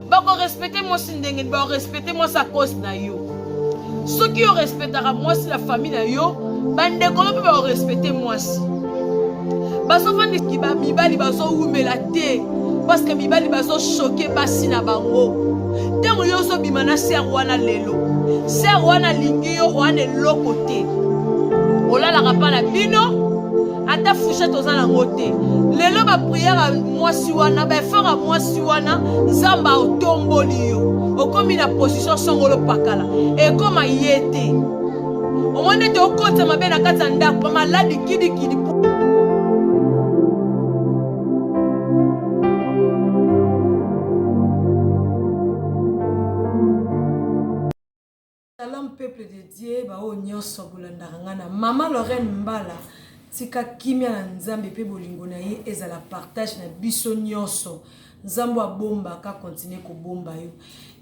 Bakorespecte mwasi ndenge nini? Bakorespecte mwasi a cause na yo. Soki yo respectaka mwasi na famille na yo, bandeko no mpe bakorespecte mwasi. Bazofandisi mibali bazowumela te parce que mibali bazochoke basi na bango. Ntango yo ozobima na sere wana lelo, sere wana alingi yo wana eloko te, olalaka mpa na bino ata fourchette oza nango te. Lelo bapriere ya mwasi wana, baeffort ya mwasi wana, Nzambe aotomboli yo, okomi na position songolo pakala, ekoma ye te. Omoni ete okotisa mabe na kati ya ndako, bamaladi kidikidi. Shalom peuple de Dieu, baoyo nyonso bolandaka ngai na Mama Lorraine Mbala, tika kimia na Nzambe mpe bolingo na ye ezala partage na biso nyonso. Nzambe abombaka continue kobomba yo.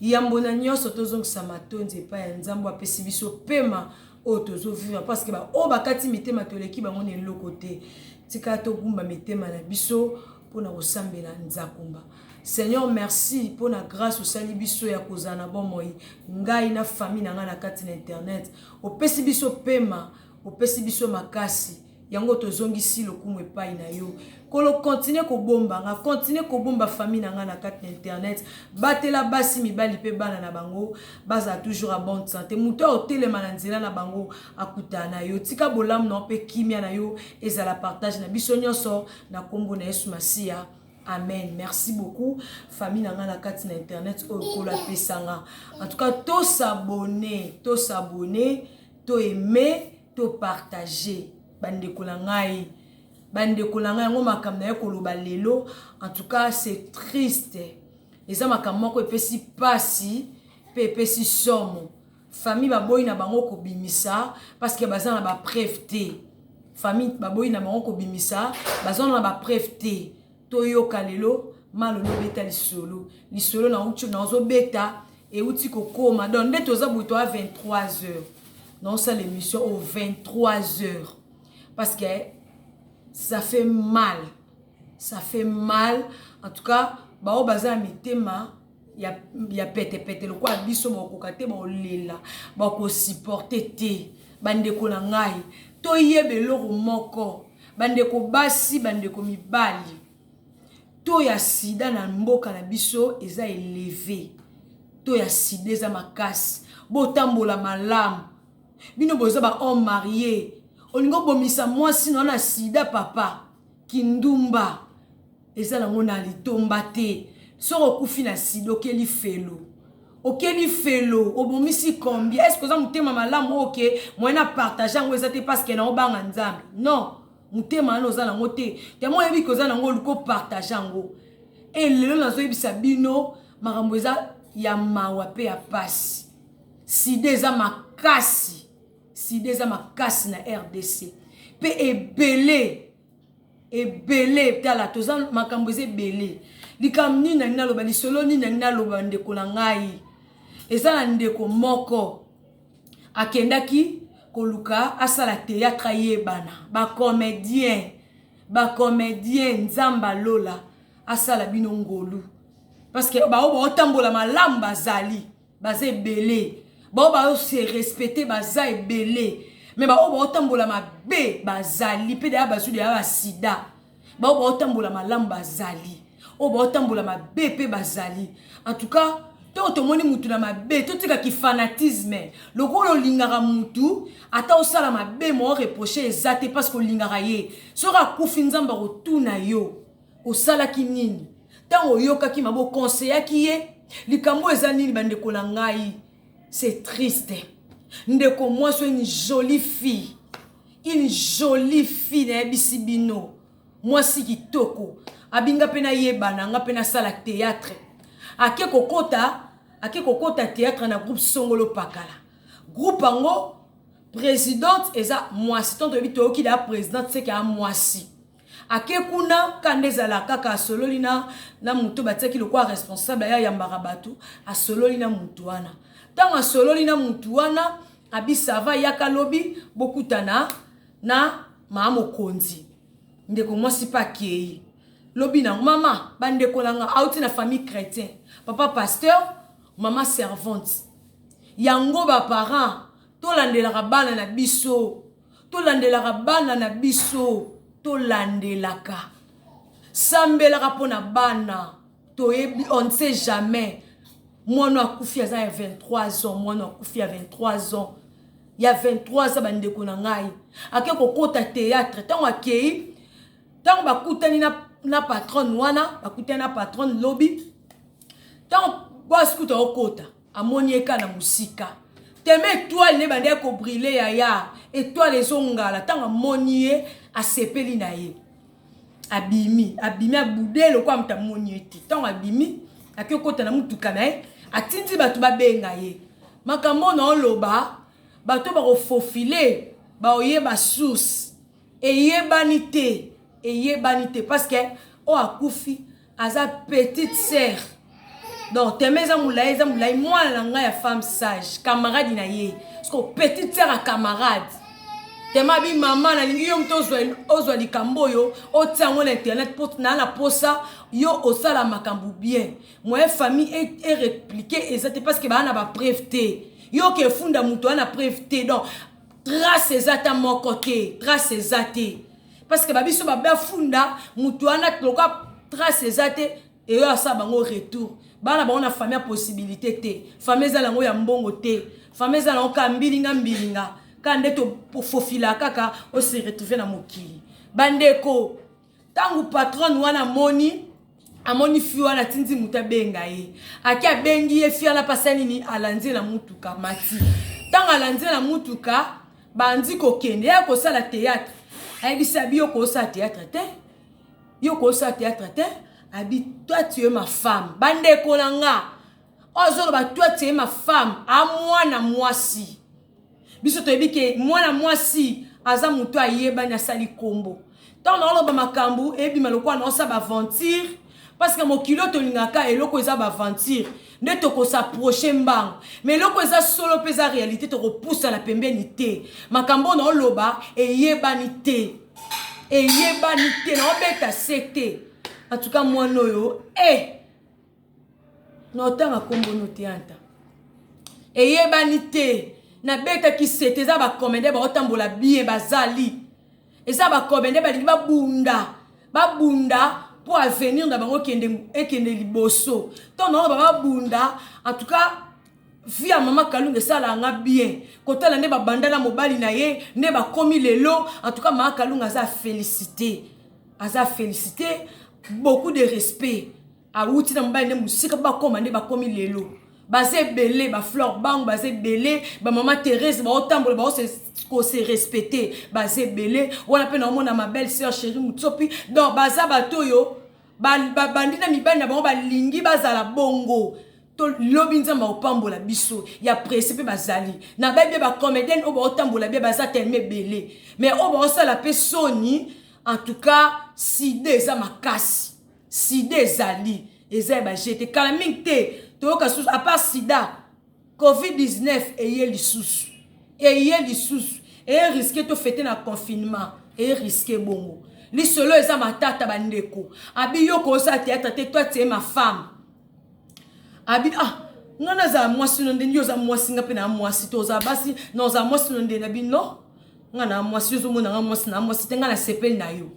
Yambo na nyonso tozongisa matondi epai ya Nzambe apesi biso pema oyo tozovivre parce que baoyo bakati mitema toleki bango na eloko te. Tika togumba mitema na biso mpo na kosambela Nzakomba. Seigneur merci mpo na grâce osali biso ya kozala na bomoi ngai na famille na ngai na kati na internet. Opesi biso pema, opesi biso makasi, yango tozongisi lokumu epai na yo. Kolo continue kobomba nga, continue kobomba famille na ngai na kati na internet. Batela basi, mibali mpe bana na bango bazala toujours à bonne santé. Moto otelema na nzela na bango akutana na yo. Tika bolamu na yo mpe kimia na yo ezala partage na biso nyonso na kombo na Yesu Masiya. Amen. Merci beaucoup famille na nga na kati na internet oyo kolo apesa nga. En tout cas, to s'abonner, to s'abonner, to aimer, to partager. Bandeko na ngai, bandeko na ngai yango makambo na ye koloba lelo. En tout cas, c'est triste. Eza makambo moko epesi pasi pe epesi somo. Famille baboyi na bango kobimisa parce que baza na ba preuve te. Famille baboyi na bango kobimisa, baza na ba preuve te. Toyoka lelo malolo beta lisolo. Lisolo na uti na ozobeta euti kokoma. Donc nde toza boye toa 23h. Na osala émission au 23h. Parce que ça fait mal. Ça fait mal. En tout cas, bao baza na mitema ya, ya petepete lokola biso bakokoka te, bakolela, bakosupporte te. Bandeko na ngai, toyeba eloko moko, bandeko basi, bandeko mibali, to ya sida na mboka na biso eza eleve, to ya sida eza makasi. Botambola malamu, bino boza ba homme marie, olingi obomisa mwasi na na sida papa, kindumba eza nango na litomba te. Soki okufi na sida okeli felo, okeli felo, obomisi combien? Est-ce que oza motema malamu oke moyen na partage yango eza te parce que na obanga Nzambe? Non, motema wana oza nango te. Temo oyebi ke oza nango, oluka opartage yango. E lelo nazoyebisa bino makambo eza ya mawa pe ya pasi. Sida eza makasi, sida eza makasi na RDC pe ebele ebele. Tala toza makambo eza ebele. Likambo nini nangi naloba, lisolo nini nangi naloba, ndeko na ngai. Eza na ndeko moko akendaki koluka asala théâtre ayebana, ba comédien, ba comédien Nzambe alola asala bino ngolu parce que bao baotambola malamu bazali, baza ebele, bao bao se respecter baza ebele, mais bao baotambola mabe bazali pe deya bazwi deya ba sida. Bao baotambola malamu bazali, oyo baotambola mabe pe bazali. En tout cas, to tomoni mutu na mabe, totika ki fanatisme. Lokola olingaka mutu, ata osala mabe mo reprocher eza te parce que olingaka ye. Soki akufi Nzambe akotuna yo, osalaki nini? Tango oyokaki mabe, okonseyaki ye? Likambo eza nini bandeko na ngai? C'est triste. Ndeko mwasi, une jolie fille, une jolie fille nayebisi bino, mwasi kitoko, abinga pe nayebana, nga pe nasala théâtre. Ake kokota, ake kokota théâtre na groupe Songolo Pakala. Groupe yango présidente eza mwasi, tanto yebi toyoki da présidente seke ya mwasi. Ake kuna kanda ezala kaka asololi na, na moto batiaki lokola responsable aya yambaka bato, asololi na moto wana. Ntango asololi na moto wana, abi sava yaka lobi bokutana na maa mokonzi. Ndeko mwasi pa akei. Lobi na mama, bandeko na nga, auti na famille chrétien. Papa pasteur, mama servante. Yango ba parents, tolandelaka bana na biso. Tolandelaka bana na biso. Tolandelaka. Sambelaka mpo na bana. Toyebi, on ne sait jamais. Mwana akufi aza ya 23 ans, mwana akufi ya 23 ans. Ya 23 ans bandeko na ngai. Ake kokota théâtre, ntango akei, ntango bakutani na, na patronne wana, bakutani na patronne lobi, ntango boss kuta okota, amoni ye kaka na mosika. Teme étoile ne bandaki kobrile yaya, étoile ezongala, ntango amoni ye, asepeli na ye. Abimi, abimi abude lokola moto amoni ye te. Ntango abimi, ake kokota na motuka na ye, atindi bato babenga ye. Makambo na oloba, bato bakofofile, baoyeba source. Eyebani te, eyebani te parce que oyo akufi aza petite sœur. Donc teme eza molai, eza molai mwana na ngai ya femme sage, camarade na ye. Parce que petite sœur ya camarade. Teme abi mama nalingi yo moto ozwa likambo oyo otia yango na internet po na na posa yo osala makambo bien. Moyen famille e répliquer eza te parce que ba na ba preuve te. Yo ke funda moto ana preuve te. Donc trace eza ta moko te, trace eza te. Parce que ba biso ba bafunda moto ana loka trace eza te et yo asa bango retour. Bana bango na famille possibilité te. Famille eza nango ya mbongo te. Famille eza nango ka mbilinga mbilinga. Ka nde to fofila kaka o se retrouver na mokili. Bandeko, tangu patronne wana moni, amoni fi wana tindi mutu abenga ye. Aki abengi ye fi wana pasa nini alandi na mutuka mati. Tangu alandi na mutuka bandi kokende ya kosala théâtre. Ayebisa bi yo kosala théâtre te. Yo kosala théâtre te. Abi toi tu es ma femme. Bandeko na nga. Ozolo ba toi tu es ma femme. A mwana mwasi. Biso toyebi ke mwana mwasi aza mutu ayebani asali kombo. Tant na oloba makambo ebima lokola na osala aventure parce que mokili oyo tolingaka eloko eza ba aventure nde tokosapproche mbango. Mais eloko eza solo mpe eza réalité tokopusa na pembeni te. Makambo na oloba eyebani te. Eyebani te na obeta se te. En tout cas mwana oyo eh na otanga kombo no te anta. Eyebani te. Na betaki se te eza ba comédien ba otambola bien bazali. Eza ba comédien balingi babunda. Babunda pour avenir na bango kende ekende liboso. Tant na ba babunda en tout cas vie ya mama Kalunga esala nga bien. Kotala nde babanda na mobali na ye nde bakomi lelo. En tout cas mama Kalunga aza félicité. Aza félicité, beaucoup de respect. Awuti na mobali nde musika bakoma nde bakomi lelo. Baza ebele ba fleur bango baza ebele ba mama Thérèse ba otambola ba ko se respecter baza ebele wana pe na omona ma belle sœur chérie Mutsopi. Donc baza bato oyo ba bandi na mibali na bango balingi bazala bongo. To lobi nzambe opambola biso ya pressé pe bazali na ba bien ba comédienne oyo ba otambola bien baza tellement ebele mais oyo ba osala pe soni. En tout cas sida eza makasi, sida ezali eza ya ba jete kala mingi te toyoka susu à part sida COVID-19 eye lisusu, eye lisusu eye risqué to fêter na confinement eye risqué bongo lisolo eza matata bandeko. Abi yo kosa théâtre te, toi tu es ma femme. Abi ah nga nazala mwasi no ndenge yo oza mwasi nga pe na mwasi to oza basi na oza mwasi no ndenge abi non nga na mwasi yo ozomona nga mwasi na mwasi te nga na sepeli na yo.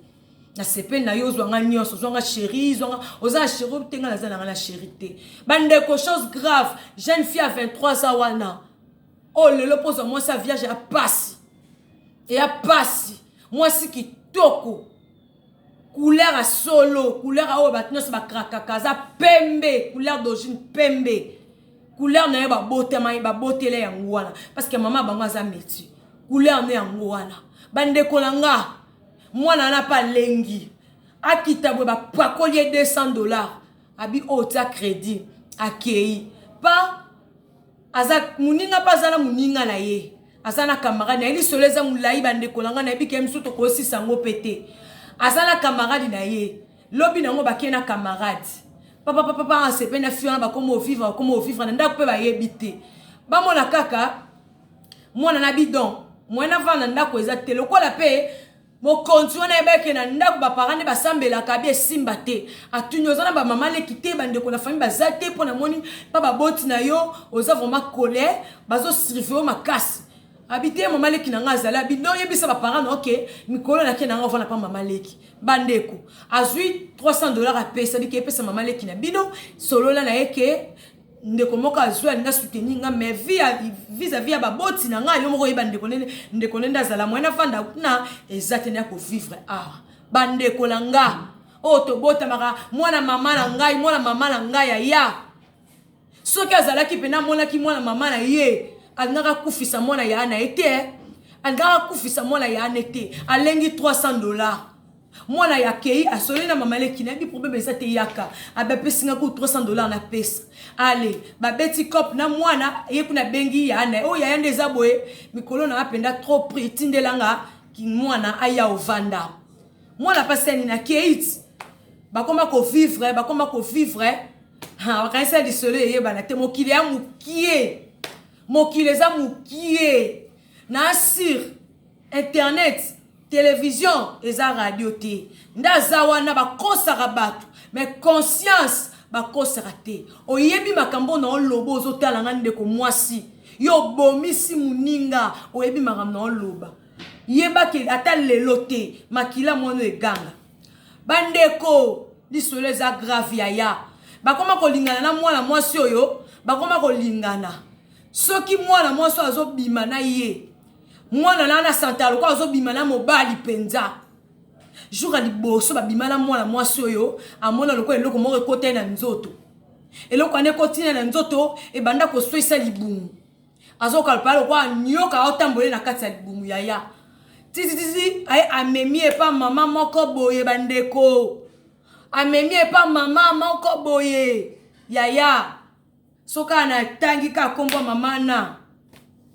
Na sepeli na yo ozwa nga nyonso, ozwa nga chérie, ozwa nga oza na chérie te nga naza na nga na chérie te. Bandeko chose grave, jeune fille à 23 ans wana. Oh lelo poza mwasi ya vierge ya pasi. Ya pasi. Mwasi kitoko. Couleur ya solo, couleur oyo bato nyonso bakrakaka aza pembe, couleur d'origine pembe. Couleur na ye babotama ye babotela yango wana parce que mama bango aza métier. Couleur na yango wana. Bandeko na nga mwana na pa lengi akita boye bapakoli ye $200 abi oyo tia crédit akei pa aza muninga pa aza na muninga na ye aza na camarade na ye lisolo eza molai bandeko na nga nayebi ke misu tokosisa yango pe te aza na camarade na ye lobi nango bake na camarade papa papa papa asepe na fille wana bakoma ovivre bakoma ovivre na ndako pe bayebi te bamona kaka mwana na bidon mwana vanda ndako eza te lokola pe. Mokonzi wana ayebaki ke na ndako ba parents nde basambelaka abi esimba te. Atuni oza na ba mama leki te, ba ndeko na famille baza te mpo namoni pa baboti na yo oza vraiment colle, bazo surveiller yo makasi. Abi te mama leki na nga azali, abi non yebisa ba parents na yo ke mikolo nake na nga ovanda pa mama leki. Bandeko azwi 300 dollars apesa, abi ke epesa mama leki na bino, solola na ye ke ndeko moko azwi alingi asoutenir nga mais vis à vis ya baboti na nga yo moko oyeba ndeko nene ndeko nende azala moyen nafanda kuna eza te na kovivre awa bandeko na nga oyo tobotamaka mwana mama na ngai mwana mama na ngai aya soki azalaki mpena amonaki mwana mama na ye alingaka akufisa mwana ya na ye te alingaka akufisa mwana ya ne te alengi 300 dollars Mwana ya kei asololi na mama leki nayebi problème eza te yaka abe apesi nga ku 300 dollars na pesa ale babeti cop na mwana ye kuna abengi ya na oyo oh, yaya nde eza boye mikolo na nga mpenza trop prix etindela nga mwana aya ovanda mwana pasi ya nini akei ti bakoma kovivre bakoma kovivre bakanisa lisolo eyebana te mokili ya mokie mokili eza mokie na assure Internet, television eza radio te. Nde aza wana bakosaka bato mais conscience bakosaka te. Oyebi makambo na oloba ozotala nga ndeko mwasi. Yo obomisi muninga oyebi makambo na oloba. Yeba ke ata lelo te makila mwana eganga. Bandeko lisolo eza grave yaya. Bakoma kolingana na mwana mwasi oyo bakoma kolingana. Soki mwana mwasi oyo azobima na ye mwana na na santa lokola azobima na mobali mpenza jour ya liboso babima na mwana mwasi oyo amona lokola eloko moko ekota ye na nzoto eloko wana ekoti ye na nzoto ebanda koswisa libumu azokalpa lokola nyoka aotambola ye na kati ya libumu yaya titititi aye amemi epa mama moko boye bandeko amemi epa mama moko boye yaya Soki kaka na tangi kaka kombo ya mama na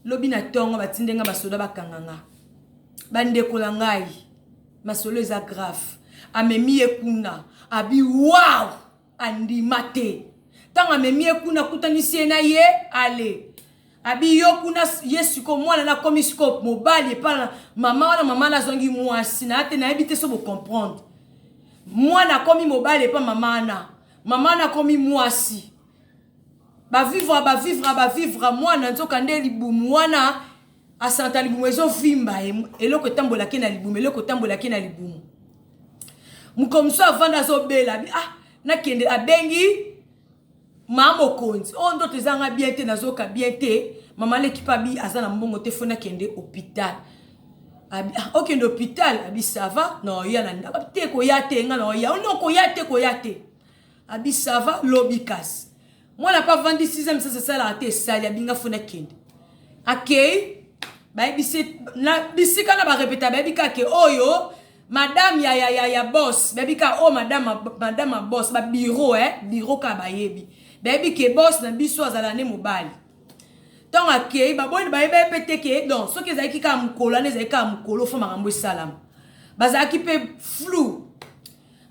lobi na tongo batinde nga basoda bakanga nga. Bandeko na ngai masolo eza grave. Amemi ye kuna abi wow andima te. Ntango amemi ye kuna akutanisi ye na ye ale abi yo kuna ye siko mwana na komi siko mobali epa na mama wana mama na azongi mwasi na te nayebi te so bo comprendre mwana akomi mobali epa mama wana mama na akomi mwasi bavivre bavivre bavivre mwana nzoka nde libumu wana asanta libumu ezovimba eloko etambolaki na libumu eloko etambolaki na libumu mokolo mosusu avanda azobela ah nakende abengi mama mokonzi oyo oh, ndoto eza nga bien te nazoka bien te mama leki mpe abi aza na mbongo te fo nakende hôpital abi ah, okende hôpital abi sava na oya na ndako te koya te nga na oya ono oh, koya te koya te abi sava lobi kasi mwana mpe avandi 6 misasa esalaka te esali abinga fo nakende akei bayebisi na bisika na barepeta bayebi kaka ke oyo madame ya, ya, ya, ya boss bayebi kaka oyo madame, madame ya boss babiro eh, biro kaka bayebi bayebi ke boss na biso azala nde mobali ntango akei baboyi bayebi ye mpe te ke donc soki ezalaki kaka mokolo wana ezalaki kaka mokolo fo makambo esalama bazalaki mpe flou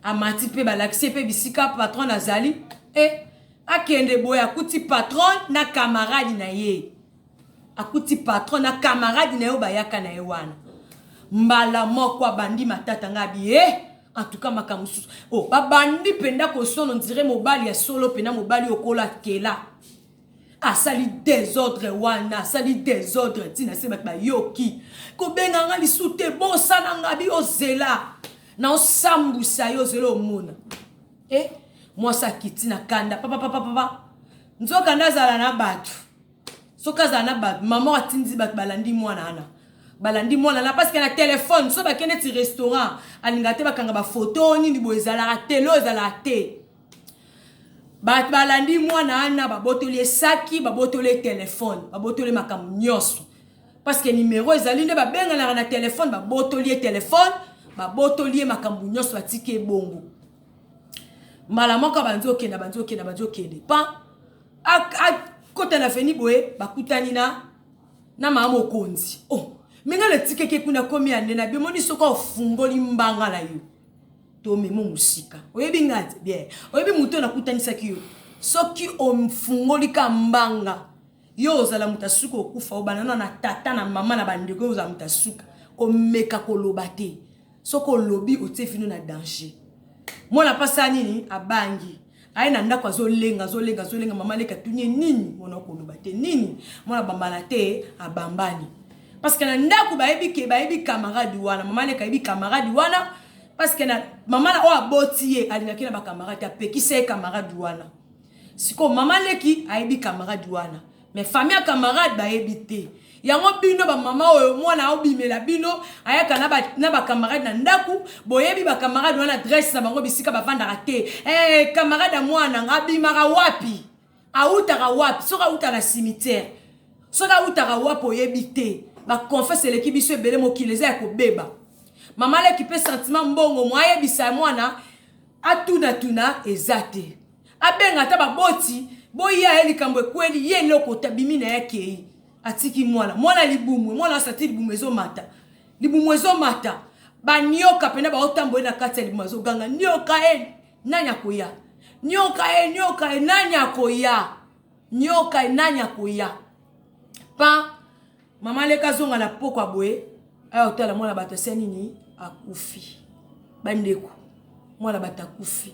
amati mpe balakisi ye mpe bisika patron azali e akende boye akuti patron na camarade na ye akuti patron na camarade na ye oyo bayaka na ye wana mbala moko abandi matata ngai abi e eh, en tout cas makambo mosusu oh, babandi mpenza kosono ndire mobali ya solo mpenza mobali okola kela asali desordre wana asali desordre ntina se bato bayoki kobenga nga lisu te bosana nga bi ozela na osambwisa yo ozela omona e eh, mwasi akiti na kanda papapapapa nzoka nde azala na bato soki azala na bato mama atindi bato balandi mwana wana balandi mwana na parce que na telefone so bakende ti restaurant alingaka te bakanga bafoto nini boye ezalaka te lo ezalaka te bato balandi mwana wana babotoli ye saki babotoli ye telefone babotoli ye makambo nyonso parce que numero ezali nde babenganaka na telefone babotoli ye telefone babotoli ye makambo nyonso batiki ye bongo mbala moko banzi okenda banzi okenda banzi okende pa akota na veni boye bakutani na na mama mokonzi oh me ngai natikaki kuna komi ya nde na bimoni soki ofungoli mbanga na yo tomemo mosika oyebi ngai te bien oyebi moto oyo nakutanisaki yo soki ofungoli ka mbanga yo ozala moto ya suka okufa obanda na tata na mama na bandeko ozala moto ya suka komeka koloba te. Soki olobi otie vino na danger. Mwana mpe asala nini? Abangi. Aye na ndako azolenga, azolenga, azolenga. Mama leki atuni ye nini? Mwana okoloba te nini? Mwana bambana te, abambani. Parce que na ndako bayebi ke bayebi camarade wana. Mama leki ayebi camarade wana. Parce que na mama na oyo aboti ye alingaki na ba camarade te, apekisa ye camarade wana. Sikoyo mama leki ayebi camarade wana. Mais famille ya camarade bayebi te. Yango bino ba mama oyo mwana aobimela bino ayaka na ba na ba camarade na ndaku, boyebi ba camarade wana adresse na bango bisika bavandaka te. Eh, camarade ya mwana nga abimaka wapi? Autaka wapi? Soki auta na cimetière, soki autaka wapi oyebi te. Ba confesse eleki biso ebele, mokili eza ya kobeba. Mama leki pe sentiment mbongo mo ayebisa mwana atuna tuna eza te. Abenga ata baboti boya ye likambo ekweli ye eloko te abimi na ye akei atiki mwana mwana libumu mwana asati libumu ezomata libumu ezomata banioka mpena baotambola na kati ya libumu azoganga nioka e nani akoya nioka e nioka e nani akoya nioka e nani akoya pa Mama leka azonga na pokwa boye aya otala mwana bato asia nini akufi. Bandeko mwana bato akufi.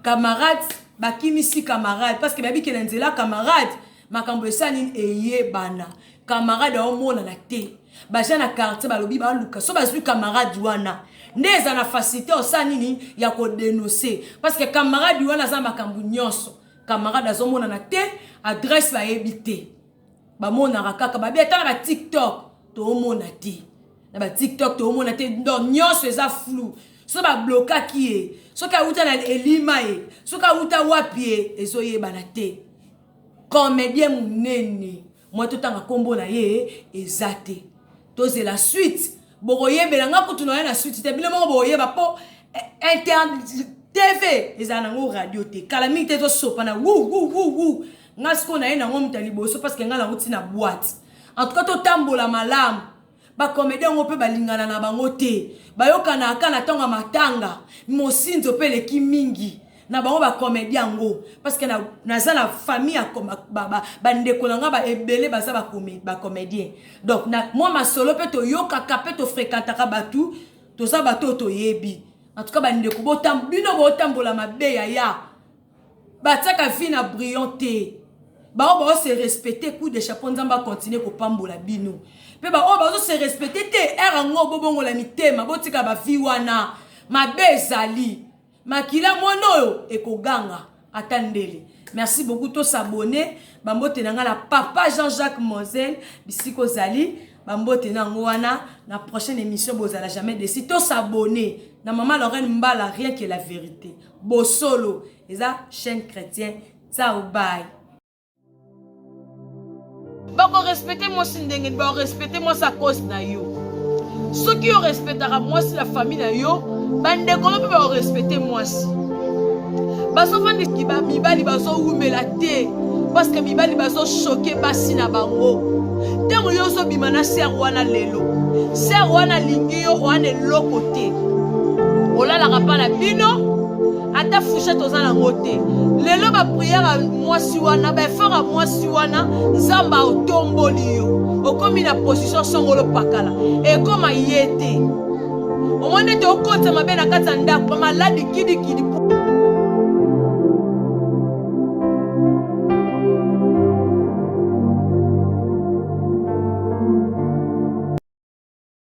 Camarade bakimisi camarade parce que bayebi ke na nzela camarade makambo esa nini eyebana. Camarade aomonana te. Baja na quartier balobi baluka so bazwi camarade wana nde eza na facilité osala nini ya kodenoncer parce que camarade wana aza makambo nyonso. Camarade azomonana te, adresse bayebi te. Bamonaka kaka babi ata na ba TikTok toomona te, na ba TikTok toomona te, donc nyonso eza flou. So bablokaki ye, soki awuta na elima ye, soki awuta wapi ye, ezoyebana te. Comédien monene mwa totanga nkombo na ye eza te. Tozela suite, bokoyebela nga kutu na ye na suite te, bino moko bokoyeba po internet TV ezala nango radio te, kala mingi te ezosopa na wu wu wu wu. Nga sikoyo na ye nango moto ya liboso parce que nga nauti na boîte. En tout cas totambola malamu. Ba comédien yango mpe balingana na bango te, bayokanaka na ntango ya matanga, mosinzo mpe eleki mingi na bango ba comédien yango parce que naza na famille ya bandeko na nga ba ebele baza ba comédien. Donc na mwa masolo mpe toyokaka mpe tofréquentaka bato, toza bato oyo toyebi. En tout cas bandeko bino botambola mabe yaya. Batiaka vie na brillant te. Bao bao se respecter, coup de chapeau Nzambe a continuer kopambola bino. Pe ba oyo bazo se respecter te, heure yango bobongola mitema, botika ba vie wana. Mabe ezali. Makila mwana oyo ekoganga ata ndele. Merci beaucoup, to s'abonner. Bambote na nga na papa Jean-Jacques Mozel, bisiko zali. Bambote na ngo wana na prochaine émission bozala jamais déçu. To s'abonner na maman Lorraine Mbala, rien que la vérité. Bosolo eza chaîne chrétien. Ciao bye. Bako respecter mwasi ndenge nini? Bako respecter mwasi à cause na yo. Soki yo respectaka mwasi na famille na yo, bandeko no mpe bako respecter mwasi. Bazofandisa ba mibali bazowumela te parce que mibali bazo choquer basi na bango. Ntango yo ozobima na sœur wana lelo, sœur wana alingi yo wana eloko te, olalaka mpa na bino ata fourchette oza nango te. Lelo ba prière ya mwasi wana, ba effort ya mwasi wana, Nzambe otomboli yo, okomi na position songolo pakala, ekoma ye te. Omoni ete okotisa mabe na kati ya ndako, ba maladi kidikidi.